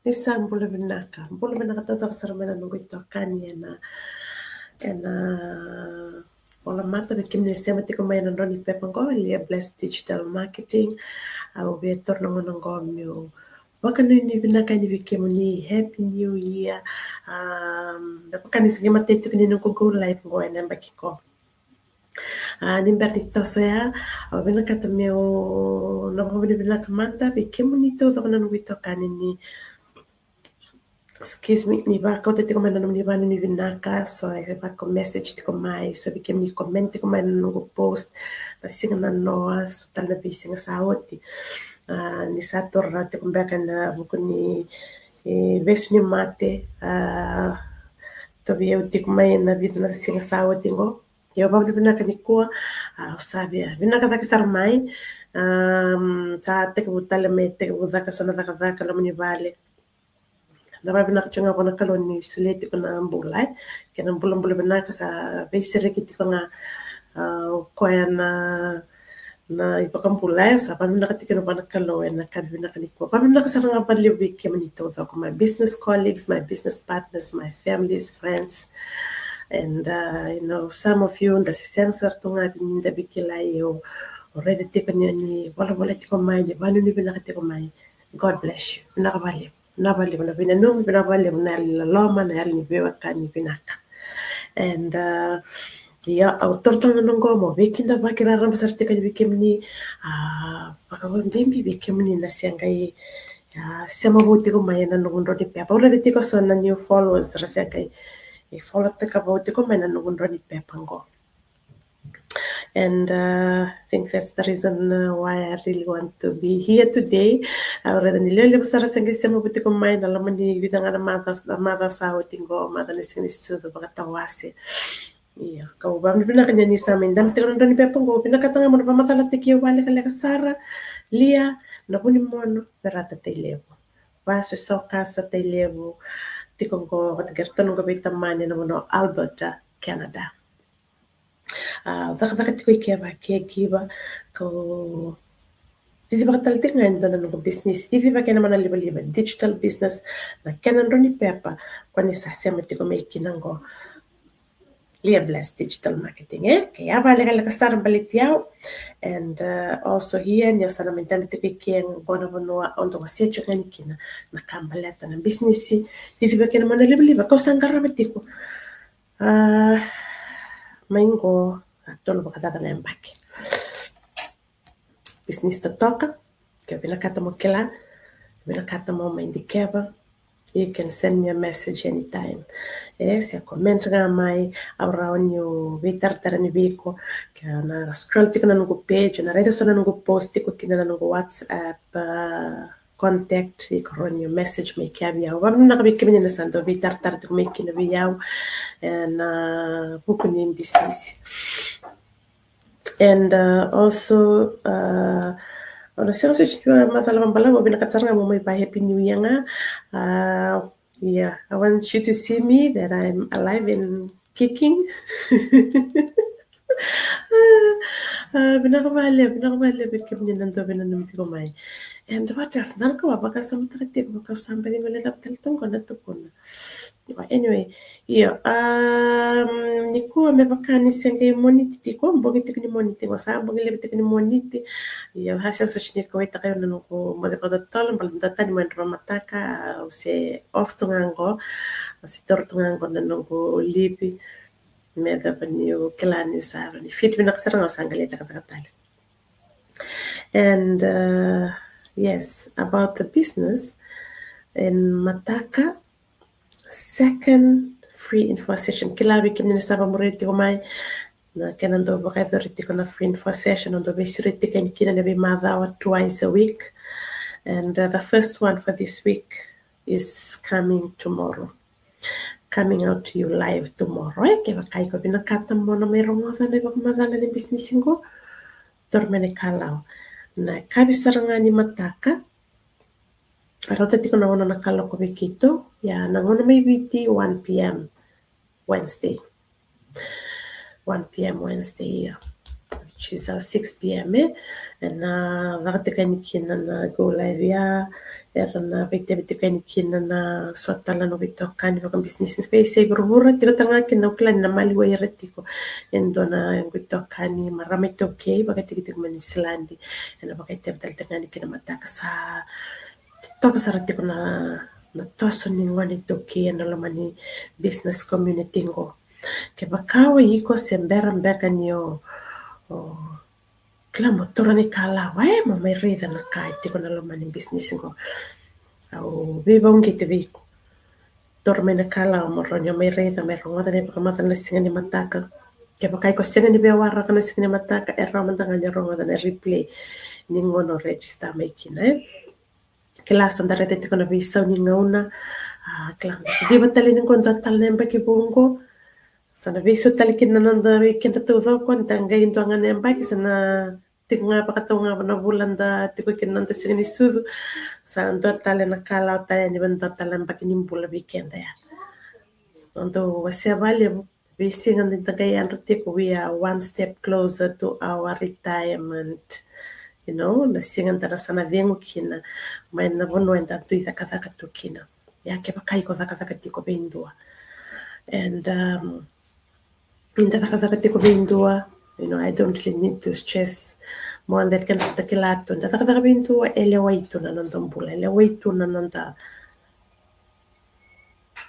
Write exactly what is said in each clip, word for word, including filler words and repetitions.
Ni sa bula vinaka, bula vinaka taucoko sara mai na noqu itokani ena, ena volamata vei kemuni sema tiko mai ena drau ni pepa qo, Lia Bless Digital Marketing. Au via taura na gauna qo meu vakanuinui vinaka yani vei kemuni, Happy New Year. Um, me vaka ni se qai matai tiko ni noqu go live qo ena yabaki qo. A, ni bera ni toso ya, au vinakata meu na vakavinavinaka mada vei kemuni taucoko na noqu itokani ni, excuse me, ni vakauta tiko mai na nomuni vakanuinui vinaka, so e vaka message tiko mai, so vei kemuni comment tiko mai na noqu post na siga nanoa, so tale na veisiga sa oti. A, ni sa taura tiko beka ena vuku ni, e, vesu ni mate, a, tauvi au tiko mai na vica na siga sa oti qo. Ia, vakavinavinaka nikua, a, au sa via vinaka cake sara mai. Am, sa tekivu tale mai, tekivu caka so na cakacaka loma ni vale. Na vakavinavinaka tiko ga vua na Kalou ni solia tiko na bula, e. Kena bulabula vinaka sa veisereki tiko ga, a, o koya na, na iVakabula, e. Sa vakavinavinaka tiko ga vua na Kalou ena ka vinaka nikua. Vakavinavinaka sara ga vakalevu vei kemuni taucoko, my business colleagues, my business partners, my families, friends. And, uh, you know, some of you, da se sega sara tu ga ni da veikilai, o raica tiko ni, ni volavola tiko mai, ni vakanuinui vinaka tiko mai. God bless you. Vinaka vakalevu. Vinaka vakalevu na veinanumi, vinaka vakalevu na yalo ni loloma, na yalo ni veiwekani vinaka. And, uh, ia, au taura tale ga na gauna qo meu veikidavaki raraba sara tiko yani vei kemuni, a, vakavakabibi vei kemuni na se qai, a, sema vou tiko mai ena noqu drau ni pepa. Au raica tiko so na new followers ra se qai, e, follow taka vou tiko mai na noqu drau ni pepa qo. And, uh, I think that's the reason, uh, why I really want to be here today. Au raica ni lewe levu sara se qai sema vou tiko mai na loma ni vica ga na macawa, na macawa sa oti qo, macawa ni siga ni sucu vakatawase. Ia, kau vakavinavinaka ni o ni sa mai dabe tiko ena drau ni pepa qo, vinakata ga mo na vakamacalataki au vakalekaleka sara. Lia Navunimono Perata Tailevu. Vasu Sokasa Tailevu. Tiko qo vata kei ratou na noqu veitamani ena vanua o Alberta, Canada. A, cakacaka tiko i ke vaka caregiver, kau cicivaka tale tiko ga e dua na noqu business. Cicivaka ena mana livaliva, digital business, na kena drau ni pepa, ko ni sa sema tiko mai kina qo. Lia Bless Digital Marketing, e? Ke ia vakalekaleka sara baleti au. And, uh, also here, ni o sa na mai dabe tiko i ke qo na vanua, au dau wasea tiko ga yani kina na ka baleta na business. Cicivaka ena mana livaliva, kau sa qarava tiko. Ah, mai qo, a tolu vakacaca na yabaki. Business totoka, ke vinakata mo kila, vinakata mo mai dikeva, you can send me a message anytime. E, se comment ga mai, au rawa niu veitaratara yani vei iko, ke na scroll tiko na noqu page, na raica so na noqu post tiko kina na noqu WhatsApp, ah, contact, iko rawa niu message mai kea vei au. Vakavinavinaka vei kemuni na sa dau veitaratara tiko mai kina vei au ena vuku ni business. And, uh, also, uh, au na sega soti ni macala vakabalavu, au vinakata sara ga mo mai vaka Happy New Year ga. Uh, yeah, I want you to see me that I'm alive and kicking. Ah, vinaka vakalevu, vinaka vakalevu vei kemuni na dau veinanumi tiko mai. And what else? Dua na ka au vakasamataka tiko, vaka au sa baci guilecava tale tu qo na tukuna. Anyway, io, um, nikua me vaka ni se qai Moniti tiko, bogi tiko ni Moniti qo, sa bogi levu tiko ni Moniti. Io, au sa sega soti ni kauwaitaka na noqu moce vakatotolo, baleta dua tani mai na mataka, au se off tu ga qo, au se taura tu ga qo na noqu livi. Me cava niu kila niu sa rawa ni fit vinaka sara ga, au sa qai lai cakacaka tale. And, uh, yes, about the business, ena mataka, second free info session. Kila vei kemuni na sa vakamuri tiko mai, na kena dau vakayacori tiko na free info session, au dau veisureti tiko yani kina ena veimacawa, twice a week. And, uh, the first one for this week is coming tomorrow. Coming out to you live tomorrow. E, kevaka iko vinakata mo na mai rogoca na ivakamacala ni business qo, taura mai na ikalawa. Na yakavi sara ga ni mataka, rauta tiko na ono na kaloko vei keitou, ia na gauna mai Viti, one p.m. Wednesday. One p.m. Wednesday, ia. which is our six p.m., e? Ena, a, caka tiko yani kina na go live ya, era na veitavi tiko yani kina na so tale na noqu itokani vakabisinisi. Veiyasai vuravura tiko talega kina, au kila ni na maliwai ira tiko e dua na noqu itokani, marama iTaukei, vakatikitiki mai Niusiladi. Ena vakaitavi tale talega yani kina mataka sa toka sara tiko na, na toso ni gone iTaukei ena loma ni business community qo. Kevaka o iko se bera beka ni o, o kila mo taura na ikalawa, e, mo mai raica na ka e tiko na loma ni business qo. Au veivakauqeti vei iko. Taura mai na ikalawa mo rawa ni o mai raica, mai rogoca na ivakamacala na siga ni mataka. Kevaka iko sega ni via waraka na siga ni mataka, e rawa mada ga ni o rogoca na replay ni gauna o register mai kina, e. Kila sa da raica tiko na veisau ni gauna, a, kila, ciwa tale ni qo, dua tale na yabaki vou qo. Sa na veisau tale kina na noda weekend taucoko, da qai dua ga na yabaki, sa na tiko ga vakatau ga na vula da tiko kina na noda siga ni sucu. Sa dua tale na kalawa tale yani, dua tale na yabaki ni bula vei keda ya. Noda wasea vakalevu. Veisiga ni da qai yadra tiko, we are one step closer to our retirement. You know, na siga da na sa na cegu kina mai na vanua eda dui cakacaka tu kina. Ia kevaka iko cakacaka tiko vei dua. And, um, ni da cakacaka tiko vei dua, you know, I don't really need to stress more on that. Kena sa da kila tu, da cakacaka vei dua, e lewai tu na noda bula, e lewai tu na noda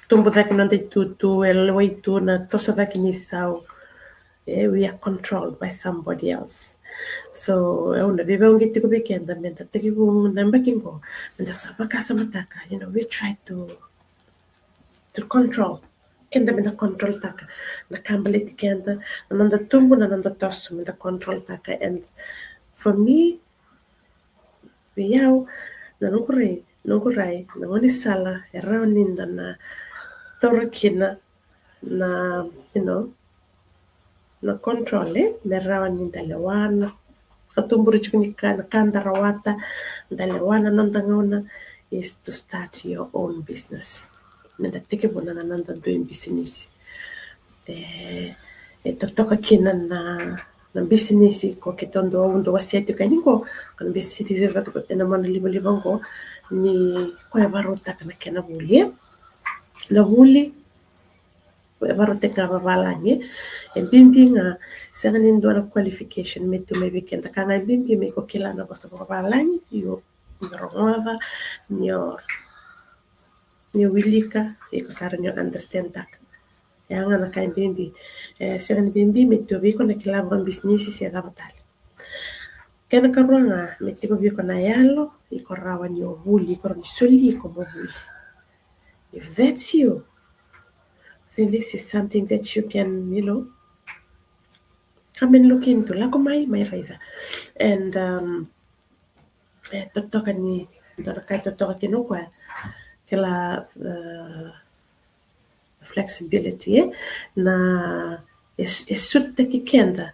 tubu cake na noda itutu, e lewai tu na toso cake ni sau. E, we are controlled by somebody else. So au na veivakauqeti tiko vei keda meda tekivu na yabaki qo, meda sa vakasamataka, you know, we try to, to control. Keda meda control taka na ka baleti keda, na noda tubu, na noda toso, meda control taka. And for me, vei au, na noqu rai, noqu rai, na gaunisala e rawa ni da na taura kina na, you know, na control, e, me rawa ni da lewa na vakatuburi tiko ni ka, na ka da rawata, da lewa na noda gauna, is to start your own business. Meda tekivuna na noda dui bisinisi. E, e totoka kina na, na bisinisi qo keitou dau, dau wasea tiko yani qo, ko na bisinisi vevaka ena monalivaliva qo, ni koya e vakarautaka na kena vuli, e. Na vuli e vakarautaki ga vavalagi, e. E bibi ga, sega ni dua na qualification me tu mai vei keda, ka ga e bibi me iko kila na vosa vavalagi, io, ni o rogoca, ni o, ni o wilika, iko sa rawa ni o understand taka. Ya ga na ka e bibi. E sega ni bibi me tu vei iko na kila vakabisinisi se cava tale. Kena karua ga, me tiko vei iko na yalo, iko rawa ni o vuli, iko rawa ni soli iko mo vuli. If that's you, then this is something that you can, you know, come and look into. Lako mai, mai raica. And, um, e totoka ni, dua na ka e totoka kina o koya, kila, uh, flexibility, e? Na, e, e suitaki keda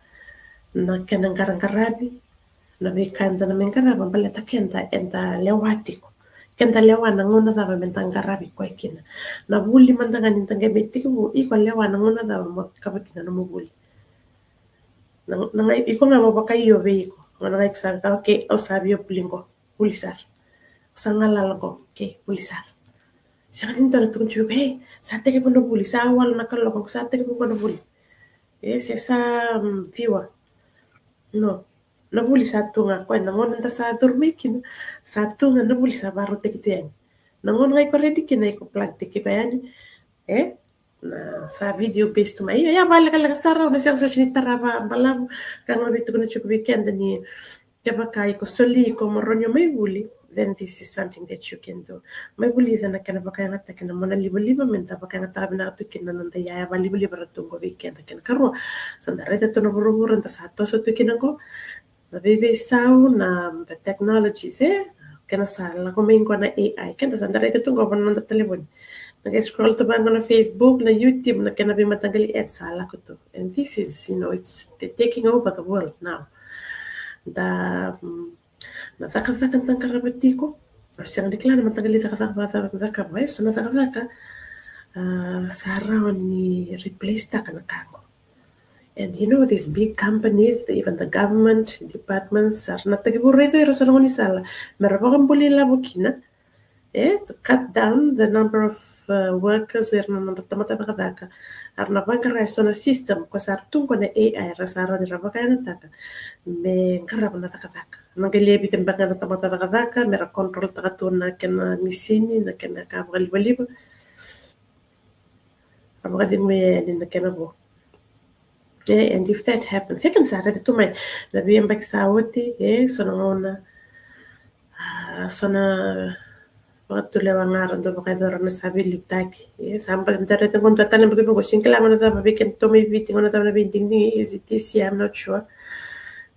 na kena qaraqaravi, na veika eda na mai qarava, baleta keda eda lewa tiko. Keda lewa na gauna cava meda qaravi koya kina. Na vuli mada ga ni da qai mai tekivu, iko lewa na gauna cava mo cakava kina nomu vuli. Na, na qai, iko ga mo vakaio vei iko. Gauna ga iko sa, okay, au sa via vuli qo, vuli sara. Au sa galala qo, okay, vuli sara. Sega ni dua na tukuni tiko, hey, sa tekivu na vuli, sa walu na kaloko, sa tekivu qo na vuli. E se sa, mm, ciwa. No. Na vuli sa tu ga, koya na gauna da sa curu mai kina, sa tu ga na vuli sa vakarautaki tu yani. Na gauna ga iko ready kina, iko plug-taki iko yani. E? Na sa video based mai. Ia, ia, vakalekaleka sara, au na sega soti ni tarava balavu, ka ga vei tukuna tiko vei keda ni kevaka iko soli iko mo rawa ni o mai vuli, then this is something that you can do. Mai vulica na kena vakayagataki na monalivaliva, meda vakayagataka vinaka tu kina na noda iyaya vakalivaliva ra tu qo vei keda. Kena karua, sa da raica tu na vuravura da sa toso tu kina qo, na veiveisau, na, the technologies, e? Kena sa lako mai qo na A I, keda sa da raica tu qo va na noda talevoni. Da qai scroll tu va qo na Facebook, na YouTube, na kena veimataqali ads sa lako tu. And this is, you know, it's, they're taking over the world now. Da, mm, na cakacaka da qarava tiko, au sega ni kila na mataqali cakacaka vacava da cakava, e, so na cakacaka, ah, sa rawa ni replace taka na ka qo. And you know, these big companies, the, even the government departments, era na tekivu raica ira so na gaunisala me ra vakabuli lavo kina, e, to cut down the number of, uh, workers, era na nodra tamata cakacaka. Era na vaqara e so na system ko sa ra tu qo na A I, era sa rawa ni ra vakayagataka me qarava na cakacaka. Na qai levu beka na tamata cakacaka me ra control taka tu na kena misini, na kena ka vakalivaliva. A vakacegu me yani na kena vo. E, and if that happens, e, kena sa raica tu mai na veiyabaki sa oti, e, so na gauna, a, so na vakatulewa ga ra dau vakayacora na sa veiliutaki. E, sa bau da raica qo dua tale baki vaqo, sega ni kila gauna cava vei keda tu mai Viti, gauna cava na veidigidigi, is it this year? I'm not sure.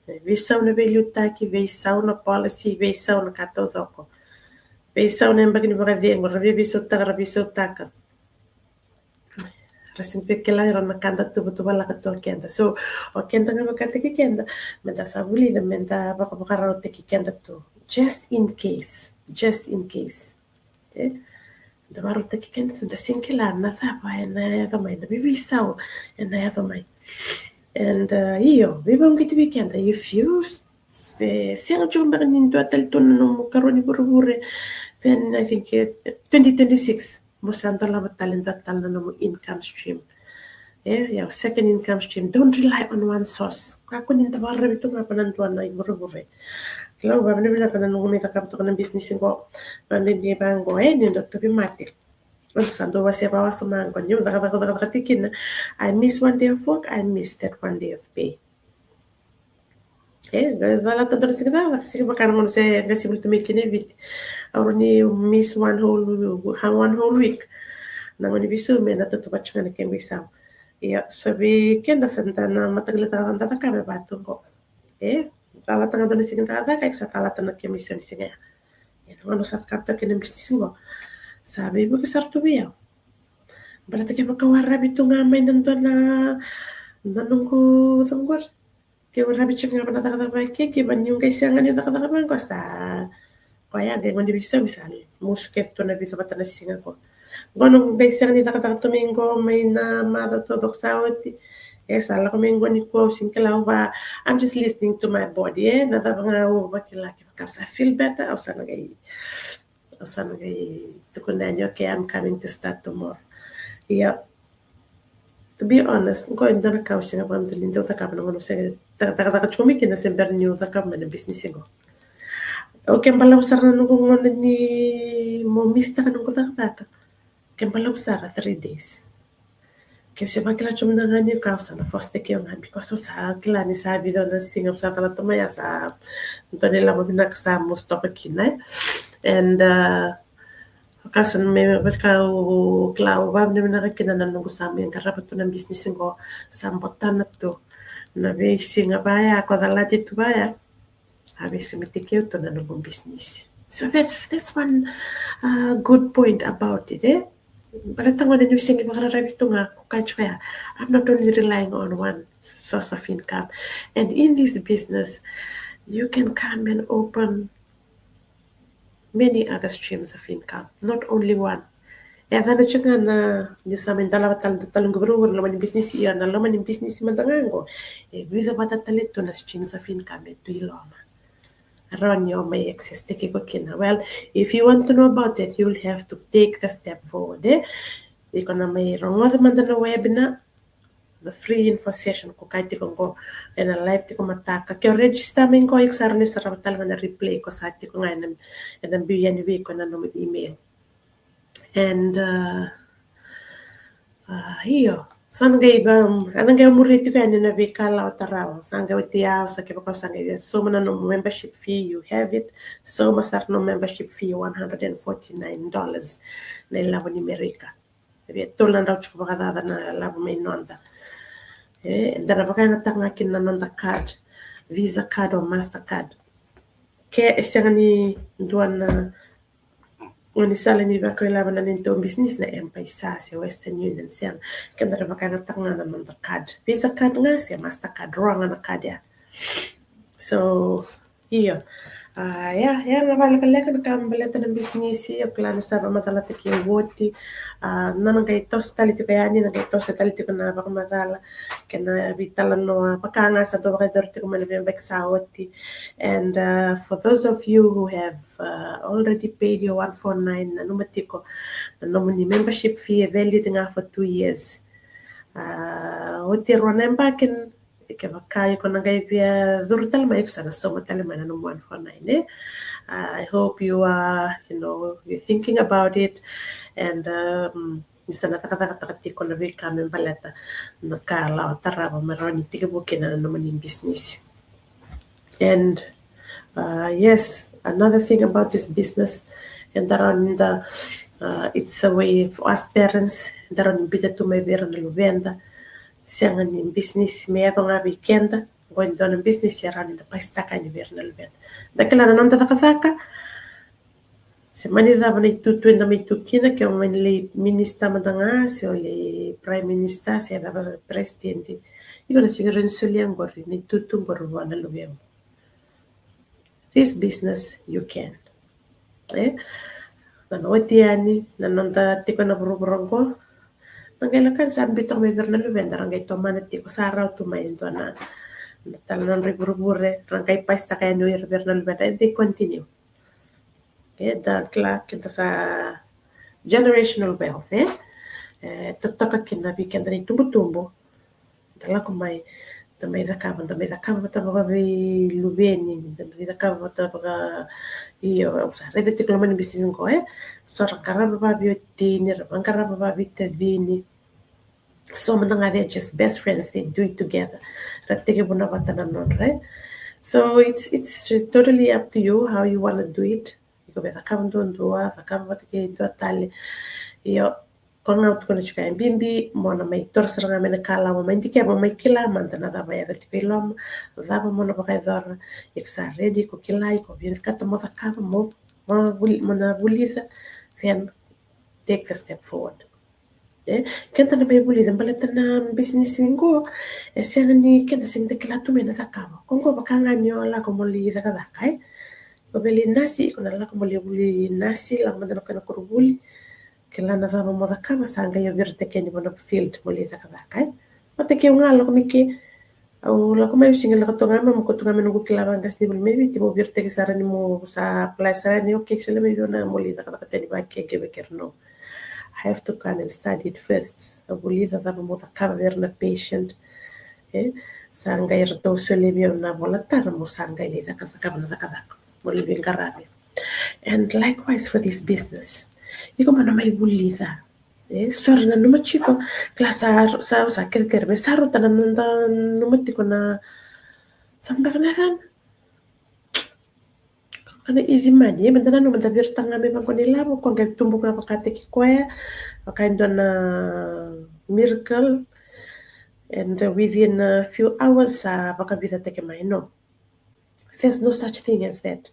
E, veisau na veiliutaki, veisau na policy, veisau na ka taucoko. Veisau na yabaki ni vakacegu, ra via veisautaka, ra veisautaka. Ra sega ni kila ira na ka da tuvatuvalaka tu o keda. So o keda ga vakataki keda, me da sa vulica me da vakavakarautaki keda tu, just in case, just in case. E? Da vakarautaki keda tu, da sega ni kila na cava ena yaco mai, na veiveisau ena yaco mai. And, uh, io, veivauqeti vei keda, if you s-, se, sega tiko beka ni dua tale tu na nomu karua ni vurevure, then I think, eh, twenty twenty-six, mo sa dolava tale dua tale na nomu income stream. E, ia, second income stream. Don't rely on one source. Kakua ni da vakararavi tu ga vua na dua na ivurevure. Kila, au vakavinavinaka na noqu mai cakava toka na business qo. Vakabibi vaqo, e, niu dau tauvimate. Au sa dau wasea vakawasoma qo, niu cakacaka, cakacaka tiko kina. I miss one day of work, I miss that one day of pay. E, qai calata dua na siga cakacaka, sega ni vaka na gauna se qai sega ni tu mai kina e Viti. Au rawa ni miss one whole, one whole week. Na gauna ni veisau me na tautauvata ga na kena veisau. Ia, so vei keda sa da na mataqali cakacaka da cakava e va tu qo. E, calata ga dua na siga cakacaka, e sa calata na kena veisau ni siga ya. Ia, na gauna sa cakava toka kina business qo, sa veivuke sara tu vei au. Baleta kevaka au a ravi tu ga mai na dua na, na noqu, cava qori. Ke au ravi tiko ga vua na cakacaka vakaikeikei, va niu qai sega ni cakacaka vaqo sa, koya qai gauna ni veisau me sa musu kece tu na vica vata na siga qo. Qo noqu qai sega ni cakacaka tu mai qo mai na macawa taucoko sa oti. E sa lako mai qo nikua, au sega ni kila, au va, I'm just listening to my body, e, na cava ga au vakila, kevaka au sa feel better, au sa na qai Au sa na qai tukuna yani, okay, I'm coming to start tomorrow. Ia, to be honest, qo e dua na ka au sega vakadua ni dau cakava na gauna au sega, cakacaka tiko mai kina se bera niu cakava mai na business qo. Au ke balavu sara na noqu gauna ni mo miss taka noqu cakacaka. Ke balavu sara three days. Ke se vakila tiko mada ga ni ka au sa na force-taki au ga, because au sa kila ni sa vica na siga au sa calata mai, a sa dua na ilavo vinaka sa musu toka kina. And, uh, ka sa me vaka au kila au vakavinavinaka kina na noqu sa mai qarava tu na business qo, sa botana tu na veisiga vaya, ko calati tu vaya. A veisaumi tiko tu na noqu business. So that's, that's one, uh, good point about it, e? Baleta qo niu sega ni vakararavi tu ga, ko kaya tiko ya, I'm not only relying on one source of income. And in this business, you can come and open many other streams of income, not only one. E, yacana tiko ga na, ni sa mai dolava tale, dolava tale qo vuravura, loma ni business, ia na loma ni business mada ga qo, e vica vata tale tu na streams of income e tu i loma. Rawa ni o mai access-taki iko kina. Well, if you want to know about it, you'll have to take the step forward, e? Iko na mai rogoca mada na webinar, the free info session ko kaya tiko qo ena live tiko mataka. Ke o register mai qo, iko sa rawa ni sarava tale ga na replay ko sa tiko ga ena, ena biu yani vei iko ena nomu email. And, uh, uh, io, sa na qai, um, sa na qai muri tiko yani na veika lawa tarava. Sa qai oti ya, sa kevaka sa qai sauma na nomu membership fee, you have it. Sauma sara na membership fee, one hundred and forty-nine dollars na ilavo ni Merika. E via tolu na drau tiko vakacaca na lavo mai noda. E, da na vakayagataka ga kina na noda card, Visa card or Mastercard. Ke e sega ni dua na gaunisala ni vakailavo na neitou business na M-PAiSA se Western Union, sega. Keda na vakayagataka ga na noda card, Visa card ga se Mastercard, rua ga na card ya. So, io. Ah, ia, ia, na vakalekaleka na ka baleta na bisinisi, au kila ni sa vakamacalataki oti. Ah, na, na qai toso tale tiko yani, na qai toso tale tiko na vakamacala kei na veitalanoa vaka ga sa dau vakayacori tiko mai na veiyabaki sa oti. And, uh, for those of you who have, uh, already paid your one four nine, nanuma tiko na nomuni membership fee e valid ga for two years. Ah, oti e rua na yabaki, kevaka iko na qai via curu tale mai, iko sa na sauma tale mai na nomu one four nine, eh? Ah, I hope you are, you know, you're thinking about it, and, um, ni sa na cakacakataka tiko na veika me baleta na ka lawa tarava me rawa ni tekivu kina na nomuni business. And, uh, yes, another thing about this business, and around the, uh, it's a way for us parents, and around ni biuta tu mai vei ira na luveda. Sega ni business me yaco ga vei keda, qo e dua na business e rawa ni da pasitaka yani vei ira na luveda. Da kila na noda cakacaka, se mani cava na itutu eda mai tu kina, ke o mani lai minister mada ga, se o lai prime minister, se cava, president. Iko na sega ni rawa ni solia qori na itutu qori vua na luvemu. This business you can. Eh? Na, na oti yani, na noda tiko na vuravura qo. Na qai lako yani sa biuta mai vei ira na luveda, ra qai tomana tiko, sa rawa tu mai e dua na, na tale na nodra ivurevure, ra qai pasitaka yani o ira vei ira na luveda, and they continue. E, da kila keda sa generational wealth, eh? E, totoka kina vei keda na itubutubu. Da lako mai, da mai cakava, da mai cakava vata vakaveiluveni, da mai cakava vata vaka, io, au sa raica tiko loma ni business qo, eh? So ra qarava vaveiwatini, ra vaqarava vaveitacini. So mada ga, they're just best friends, they do it together. Ra tekivuna vata na nodra, eh? So it's, it's totally up to you how you wanna do it. Iko via cakava duadua, cakava vata kei dua tale. Io, koya ga au tukuna tiko, e bibi mo na mai taura sara ga mai na ka lawa, mai dikeva, mai kila mada na cava e yaco tiko i loma, cava mo na vakayacora. Iko sa ready, iko kila, iko vinakata mo cakava, mo, mo vuli-, mo na vulica, then take the step forward. E, keda na mai vulica baleta na bisinisi qo, e sega ni keda sega ni da kila tu mai na cakava. Ko qo vaka ga ni o lako mo lai cakacaka, e. Ko vei lai nasi, iko na lako mo lai vuli nasi, lako mada na koya na koronivuli. Kila na cava mo cakava, sa qai o viritaki yani vua na field mo lai cakacaka, e. Vata kei au ga lako mai ke, au lako mai, au sega ni lako tu ga mai, mo ko tu ga mai noqu kila vaqasenivuli mai Viti, mo viritaki sara ni mo sa apply sara ni, okay, solia mai vei au na mo lai cakacaka tani vaka caregiver, no. I have to come and study it first. Au vulica cava mo cakava vei ira na patient. E, sa qai ratou solia vei au na vola tara mo sa qai lai cakacakava na cakacaka mo lai veiqaravi. And likewise for this business. Iko mo na mai vulica. E, so ra nanuma tiko, kila sa, sa, sa kerekere, me sa rauta na noda nanuma tiko na, sa beka na yacana. Kana easy money, e, meda nanuma da viritaka ga mai vaqo na ilavo, ko qai tubu ga vakataki koya, vaka e dua na miracle, and, uh, within a few hours, sa vakavicataki mai, no. There's no such thing as that.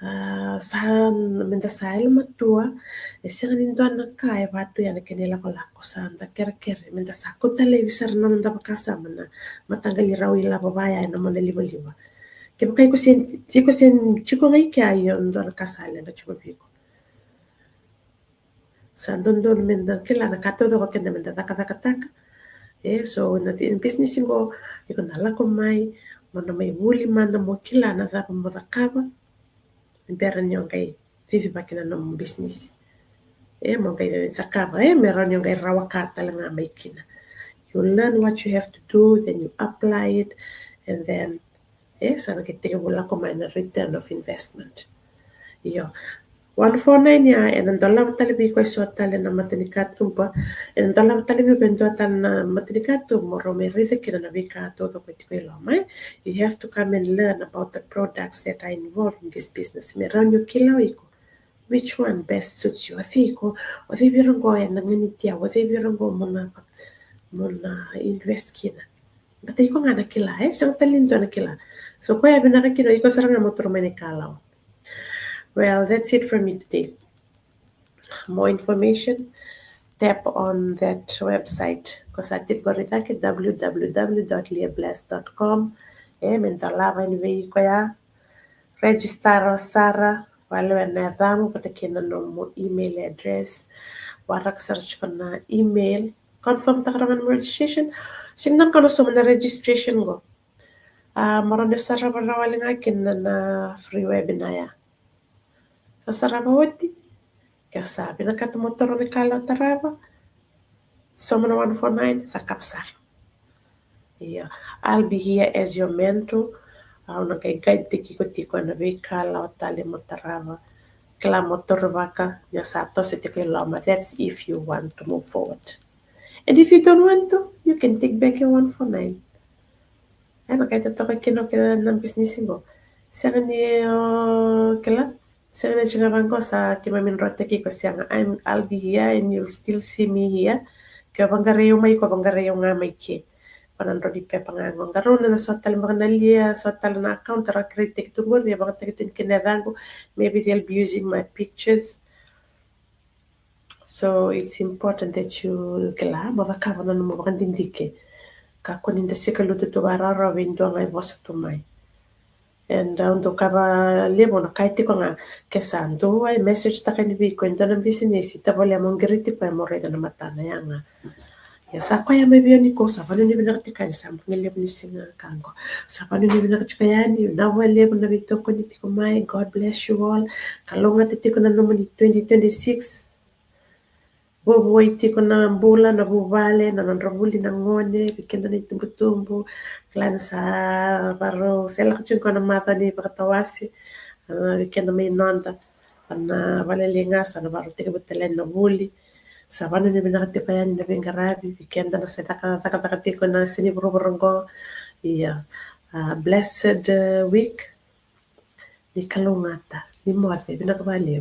Ah, sa, meda sa yalomatua, e sega ni dua na ka e vaka tu ya na kena ilakolako, sa da kerekere, meda sa kauta laivi sara na noda vakasama na mataqali rau ilavo vaya ena monalivaliva. Kevaka iko se, iko se tiko ga i kea, io, dua na ka sa leqa tiko vei iko. Sa dodonu meda kila na ka taucoko keda meda cakacakataka. E, so na ti-, business qo, iko na lako mai, mo na mai vuli mada mo kila na cava mo cakava. Bera ni o qai cicivaki na nomu business. E, mo qai cakava, e, me rawa ni o qai rawa ka tale ga mai kina. You learn what you have to do, then you apply it, and then, e, sa na qai tekivu lako mai na return of investment. Io. One four nine ya, ena dolava tale vei iko eso tale na matanikatuba, ena dolava tale vei iko e dua tale na matanikatuba, mo rau mai raica kina na veika taucoko e tiko i loma, e. You have to come and learn about the products that are involved in this business. Me rawa ni o kila o iko which one best suits you. O cei iko, o cei vei ira qo ena ganiti au, o cei vei ira qo mo na, mo na invest kina. But iko ga na kila, e, sega tale ni dua na kila. So koya vinaka kina o iko sara ga mo taura mai na ikalawa. Well, that's it for me today. More information, tap on that website. Ko sa tiko qori cake, w w w dot leahbless dot com. E, me dolava yani vei iko ya. Register sara, valewa na yacamu vata kei na nomu email address. Waraka sara tiko na email. Confirm taka rawa na nomu registration. Sega ni dua na ka na sauma na registration qo. A, mo rawa ni sarava rawa wale ga kina na free webinar ya. Sa sarava oti, ke sa vinakata mo toro ni kalawa tarava, sauma na one four nine, cakava sara. Ia, I'll be here as your mentor. Au na qai guide-taki iko tiko ena veikalawa tale mo tarava. Kila mo torova ka, ni sa toso tiko i loma. That's if you want to move forward. And if you don't want to, you can take back your one four nine. Ena qai totoka kina o kila na bisinisi qo. Sega ni, o, kila. Sega ni tiko ga vaqo sa keimami drotaki iko, sega. I'm, I'll be here and you'll still see me here. Ke o vaqarai au mai, iko vaqarai au ga mai ke. Vana drau ni pepa ga qo. Qarauna na so tale vaka na lia, so tale na account ra create-taki tu qori, e vakayagataki tu kina yacaqu. Maybe they'll be using my pictures. So it's important that you, kila, mo cakava na nomu vakadidike. Kakua ni da sikalutu tu vakararawa vei dua ga e vosa tu mai. And au dau kaya vakalevu, na kaya tiko ga, ke sa dua e message taka yani vei iko e dua na bisinisi, tavale mo qiriti koya mo raica na matana, ya ga. Ia sa koya mai vei au nikua, sa vanuinui vinaka tiko yani, sa bogi levu ni siga ka qo. Sa vanuinui vinaka tiko yani, vinaka vakalevu na veitokoni tiko mai. God bless you all. Kalougata tiko na nomuni twenty twenty-six. Vuavuai tiko na bula, na vuvale, na nodra vuli na gone, vei keda na itubutubu. Kila ni sa varau, sa lako tiko na macawa ni vakatawase. A, vei keda mai noda, a, na vale lailai ga sa na varau tekivu tale na vuli. Sa vanuinui vinaka tiko yani na veiqaravi, vei keda na sa caka, cakacaka tiko na seni vuravura qo. Ia, a, blessed, a, week. Ni kalougata, ni moce, vinaka vakalevu.